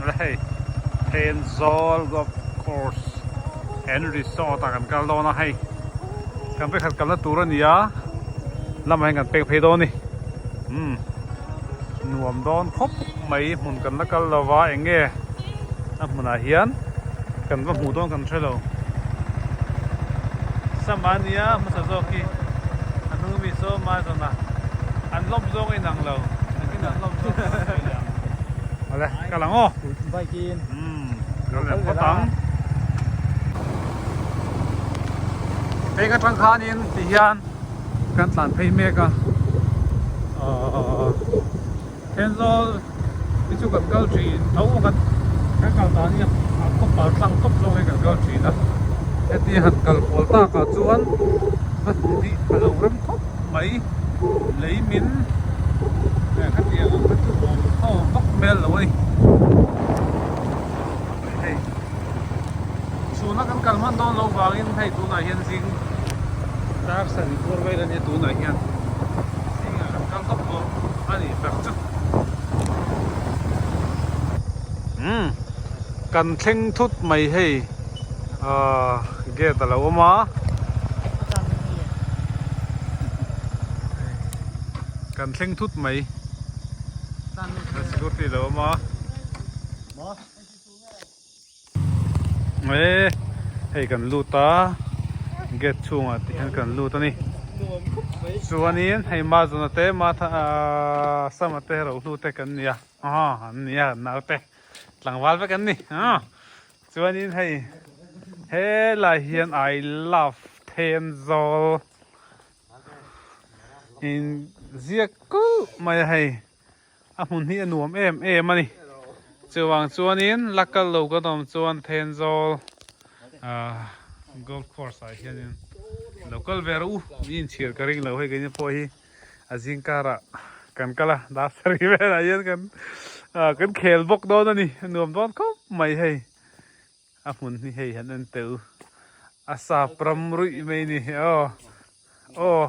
Ala hei Thenzawl Golf Course and Resort ah kan kal dawn a hei kan vekhat kalna tur a ni a lamah hian kan pek phei dawn a ni umm nuam dawn khawp mai hmun kan la kal lo va eng nge a hmunah hian kan va hmuh dawn kan hre lo sama nia hmasa zawk hi a hnung ami saw ma zawn a an lawm zawng a inang lo engtin an lawm zawng a sawi leh ang awle kal ang aw bike in umm kal leh phawt ang peng atang khanin ti hian kan tlan phei mek a ahh Thenzawl hi chu kan kal thin tho a kan kan kal dan hi a kawp pal tlang tawp zawk hi kan kal thin a heti han kal kual tak ah chuan va hnih a lo rem khawp mai lei min khatiang ang kha chu awm ho vak hmel lo a ni hei chhuna kan kal hman dawn loh vangin hei tunah hian zing dar sarih bawr vel a nia tunah hian zingah kan kal tawp dawn a nih ber chu umm kan thleng thut mai hei ahh gate a lo awm a kan thleng thut mai security a lo awm a. E hei kan lut a gate chhungah tih hian kan lut a ni chuanin hei Mazona te Matha Sama te Rohlu te kan ni a aw an ni a kan naute tlangval vek an ni aw chuanin hei helai hian I love Thenzawl in ziak kulh mai a hei. A hmun hi a nuam em em a ni. Chuvang chuanin la kal lo kan awm chuan Thenzawl ah golf course ah hianin lo kal ve rawh u. Mi inchhir ka ring lo hei keini pawh hi a zing karah kan kal a dar sarih velah hian kan ah kan khel bawk dawn a ni. A nuam dawn khawp mai hei. A hmun hi hei han en teh u. A sap ram ruih mai a ni aw aw.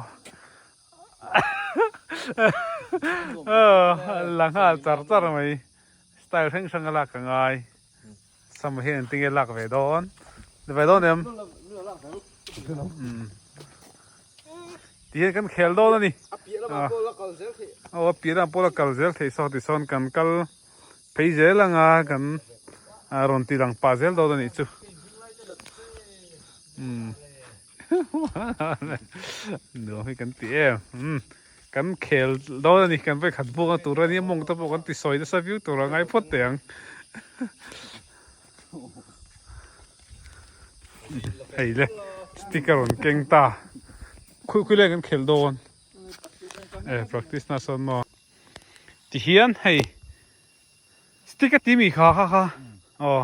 La nghal char char mai style hrang hrang a lak ka ngai sama hian engtin nge lak ve dawn ni ve dawn em ti hian kan khel dawn a ni aw a piah lamah pawh la kal zel theih saw tisawn kan kal phei zel anga kan rawn ti lang pah zel dawn a nih chu umm. Nuam hi kan ti em umm kan khel dawn a ni kan vawikhat buak na tur a nia mawng te pawh kan ti sawi nasa viau tur a ngai phawt teh ang hei le stick a rawn keng ta khawi khawi lai kan khel dawn e practice na sawn maw tihian hei stick a ti mi kha kha kha aw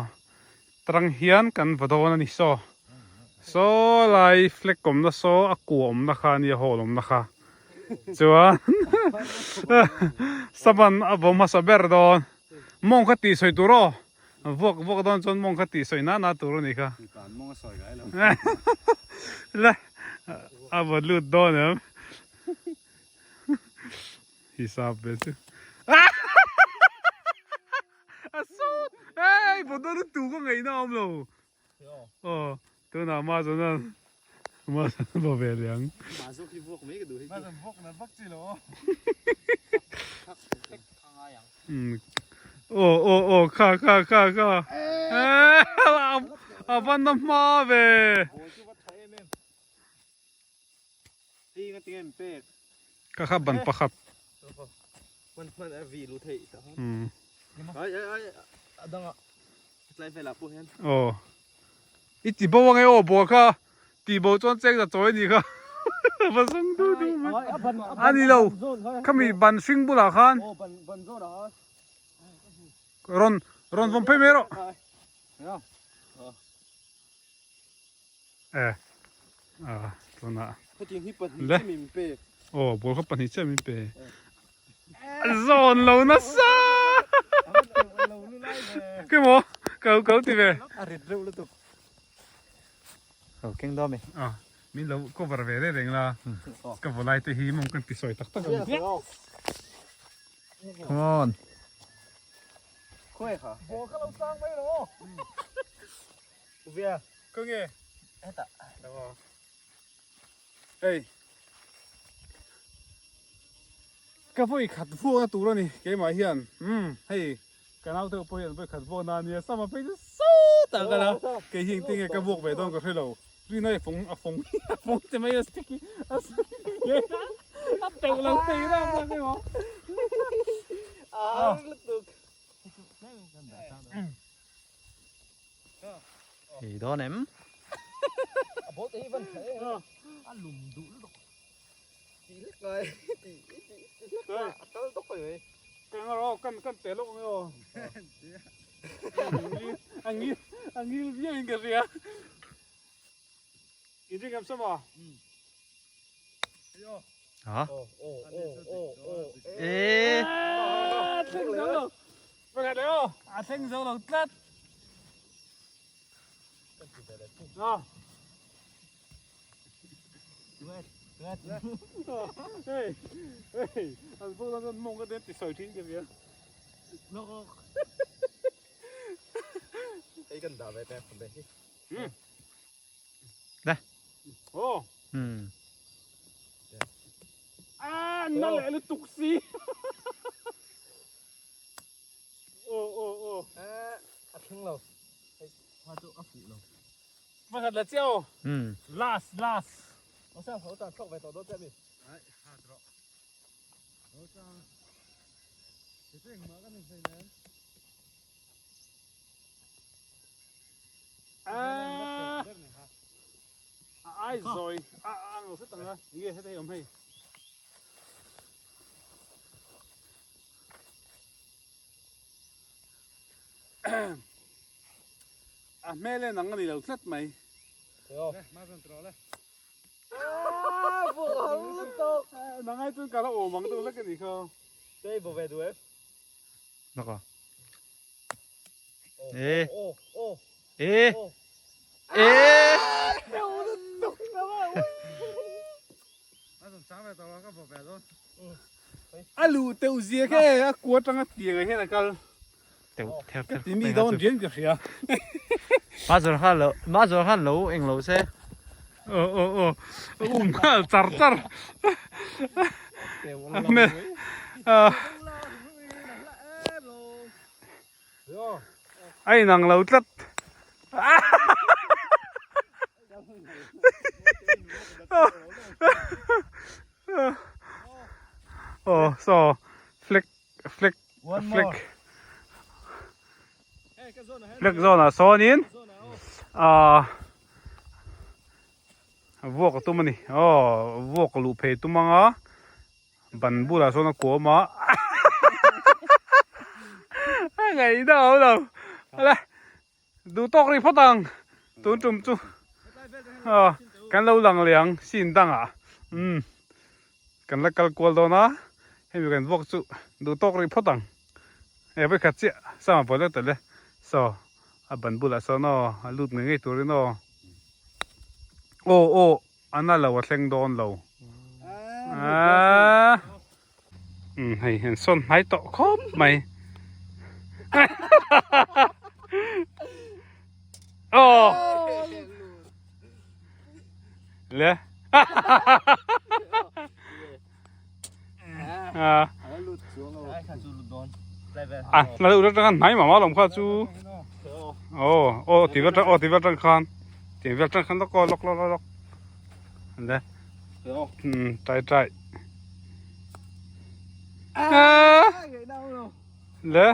Tarang hian kan va dawn a ni saw. Saw lai flag awmna saw a kua awmna kha a nia hall awmna kha. Chuan saban a vaw hmasa ber dawn. Mawng kha tih sawi tur aw. Vuak vuak dawn chuan mawng kha tih sawi nana tur a ni kha. Le a vaw lut dawn em. Hisap ve chu. A sawt ei bottle tu ka ngaihna a awm lo aw tunah Mazawn Mazawn a baw ve leh ang. Mazawk hi vuak mai ka duh hei chu. Mazawn vuak na vak chi lo aw. Aw aw aw kha kha kha kha a va na hma ve. Ka kha ban pakhat. Aw. I ti bo ange aw ball kha ti bo chuan cheng ta chawi ni kha. Va zawng du du mai. A ni lo. Khami ban hring bulah khan. Rawn rawn vawm phei mai rawh. E a tunah Hetiang hi pahnih che min pe. Aw ball kha pahnih che min pe. Zawn lo nasa. Ke maw kau kau ti ve. A rit reuh lutuk. Kau keng dawn mi. A min lo cover ve reng reng la. Ka vaw lai te hi mawng kan ti sawi tak tak a ni. Come on. Khawi kha? Ball kha lo tlang mai lo aw. Uvia. Ka nge? Hetah. Hei. Ka vawi khat vuakna tur a ni keimah hian. Umm hei ka naute pawh hian vawi khat vuakna a nia sama phei chu sawtah a kal a. Kei hi engtin nge ka vuak ve dawn ka hre lo. Rin ai fawng a fawng a fawng che mai a stick hi a stick hi a teuh lo thei rap rap emaw. A lutuk. Ei dawn em? A ball te hi van tha em a lum duh lutuk. Tih hlek ngai tih tih hlek ngai a kal dawk a ni mai. Ka ngawr aw kan kan pe lawk ang aw. A ngil a ngil viau in ka hria. In ring em sama? Ha? E thleng zo lo. Pakhat leh aw a thleng zo lo tlat. Ah. Hei hei an bawk nan chuan mawng ka den ti sawi thin ka hria. Hei kan dah ve te ve hi. Le. Oh. Hmm. Ah, na leh lutuk si. Oh oh oh. Eh, a thleng lo. Hei, kha chu a fuh lo. Pakhat la chiah aw. Hmm. Last last. Aw sam ho tan thlawk ve tawh dawn che mi. Ai, ha trawh. Ho chang. Ke chu engmah ka ni hlei nen. Ah. A ai zawi. A a ang lo hret ang a. Nge heta hi awm hei. A hmel en ang a ni lo tlat mai. Nang ai chuan ka la awm ang deuh hlek a nih kha. Nak a. E. E. E. A luh teuh zia kha e, a kua atanga tiang ah hian a kal. Teuh ther Ka ther ti mi dawn rian ka hria. Ma zawr khan lo, ma zawr khan lo eng lo se. Aw aw aw, a um nghal char char. A inang lo tlat. Aw saw flag flag flag flag zawnah sawnin ahh vuak a tum a ni aw vuak luh phei tum ang a ban bulah sawn a kuam a a ngaihna a awm lo ala Duh tawk rih phawt ang tun tum chu aw kan lo lang leh ang scene dangah umm kan la kal kual dawn a hemi kan vuak chu duh tawk rih phawt ang e vawikhat chiah sama pawh lek ta le saw a ban bulah sawn aw a lut ngei ngei turin aw aw aw a na lo a thleng dawn lo aaa. Umm hei an sawn hnai tawh khawp mai aw le a na deuh atang khan hnai mah lawm kha chu aw aw ti vel aw ti vel atang khan ti vel atang khan lawk aw lawk lawk lawk le umm tai tai. Le.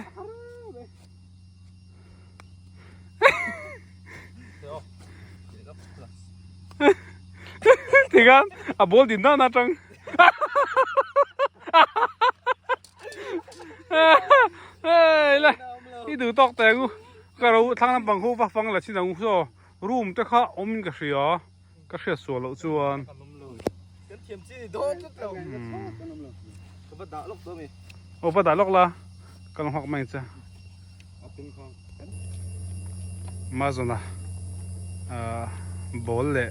Tikhan a ball din dan atang. Hei le i duh tawk teh ang u. Ka ro thlang lampang ho va fang la chin ang u saw room te kha awm in ka hria. Ka hriat sual loh chuan. Kan thiam chi ni dawn tlat lo. Ka va dah lawk dawn mi. Aw va dah lawk la. Ka lo nghak mai ang che. Amazon a ball leh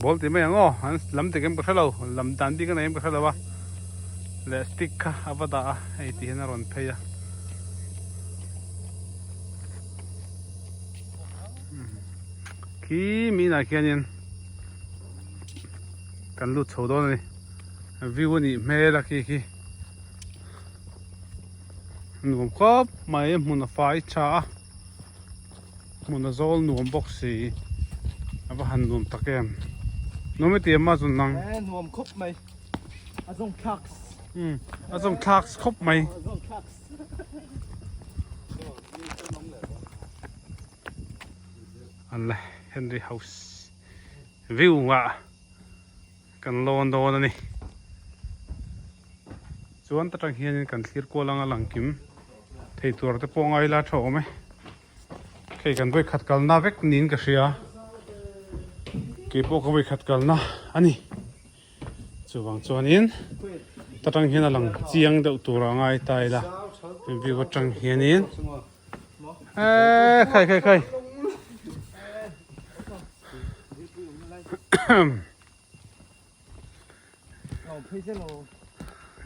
ball tih mai ang aw an lam dik em ka hre lo lam dan bik a nei em ka hre lo a leh stick kha a va dah a hei tih hian a rawn phei a. Khi mi inah khianin kan lut chho dawn a ni. View a nih hmel a khi khi. Nuam khawp mai hmun a fai tha a. Hmun a zawl nuam bawk si. A va han nuam tak em. Nuam i ti em a zun nang? E nuam khawp mai. A zawng thlak. Umm a zawng thlak khawp mai. A zawng thlak. An la Henry House view ah kan lawn dawn a ni. Chuan ta tang hianin kan thlir kual anga lang kim thei tur te pawh ngai la tha awm e. Hei kan vawi khat kalna vek niin ka hria. Keipawh ka vawi khat kalna a ni. Chuvang chuanin ta tang hian a lang chiang deuh tur a ngai ta ila view atang hianin eee khai khai khai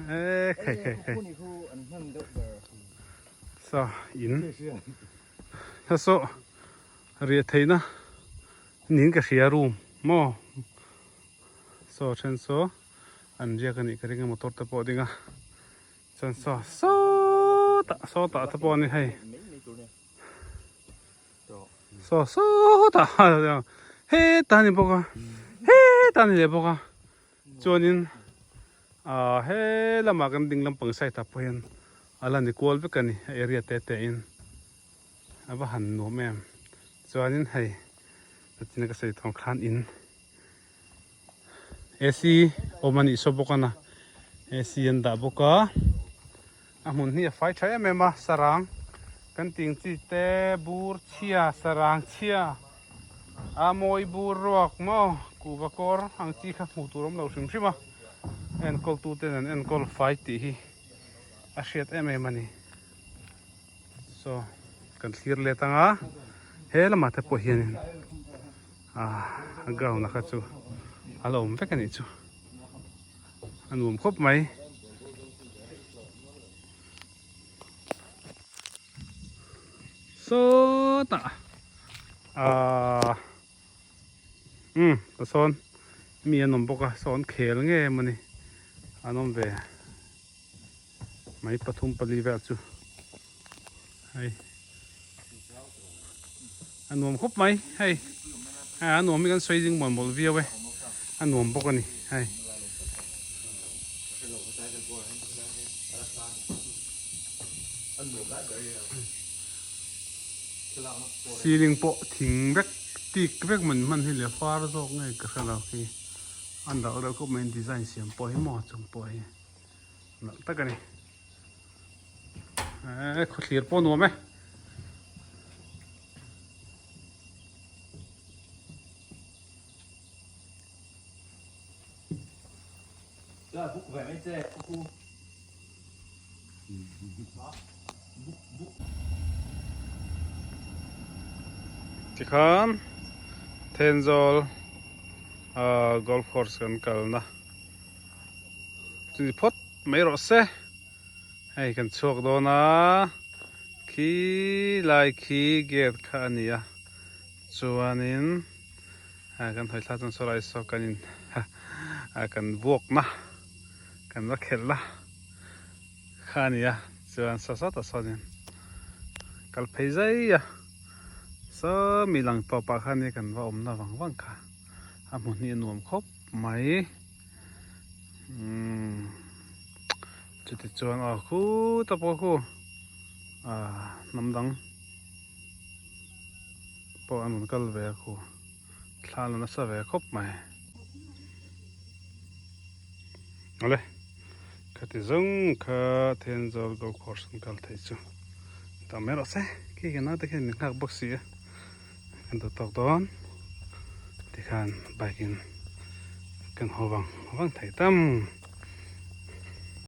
eee khai khai khai sa in saw riah theihna niin ka hria room maw. Saw then saw an riak a nih ka ring a motor te pawh a ding a chuan saw sawtah sawtah te pawh a ni hei saw sawtah hetah a ni bawk a hetah a ni leh bawk a chuanin ah he lamah kan ding lampang side ah pawh hian a la ni kual vek a ni a area te te in a va han nuam em chuanin hei china ka sawi thawng khan in. AC awm a nih saw bawk a na AC an dah bawk a a hmun hi a fai tha em em a sarang kan ting chi te bur chhia sarang chhia a mawi bur ruak maw kuhva kawr ang chi kha hmuh tur awm lo hrim hrim a enkawl tu ten an enkawl fai tih hi a hriat em em a ni saw kan thlir let ang a he lamah te pawh hianin. Ah a ground a kha chu a la awm vek a nih chu a nuam khawp mai sawtah ah umm tisawn mi an awm bawk a sawn khel nge mawni an awm ve mai pathum pali vel chu hei a nuam khawp mai hei a nuam hi kan sawi zing mual mawlh viau e a nuam bawk a ni hei. Ceiling pawh thing vek tik vek man hman hi le far zawk nge ka hre lo khi a nalh reuh khawp mai design siam pawh hi maw chung pawh hi nalh tak a ni. Eee khawthlir pawh nuam e. Tikhan Thenzawl golf course kan kalna chu ni phawt mai rawh se. Hei kan chhuak dawn a, khi lai khi gate kha a ni a, chuanin kan hawi thla chuan saw lai saw kan in kan vuakna kan va khelhna kha a ni a, chuan saw sawtah sawnin kal phei zai a, saw mi lang tawpah khan kan va awmna vang vang kha a hmu hnih a nuam khawp mai. Umm chuti chuan aw khut a pawh khu ah hnam dang pawh an rawn kal ve a khu thla la nasa ve khawp mai awle khati zawng kha Thenzawl golf course an kal thei chu tah mai rawh se khi ka naute khian min nghak bawk si a. Kan duh tawk dawn tikhan bike in kan haw vang vang thei tam.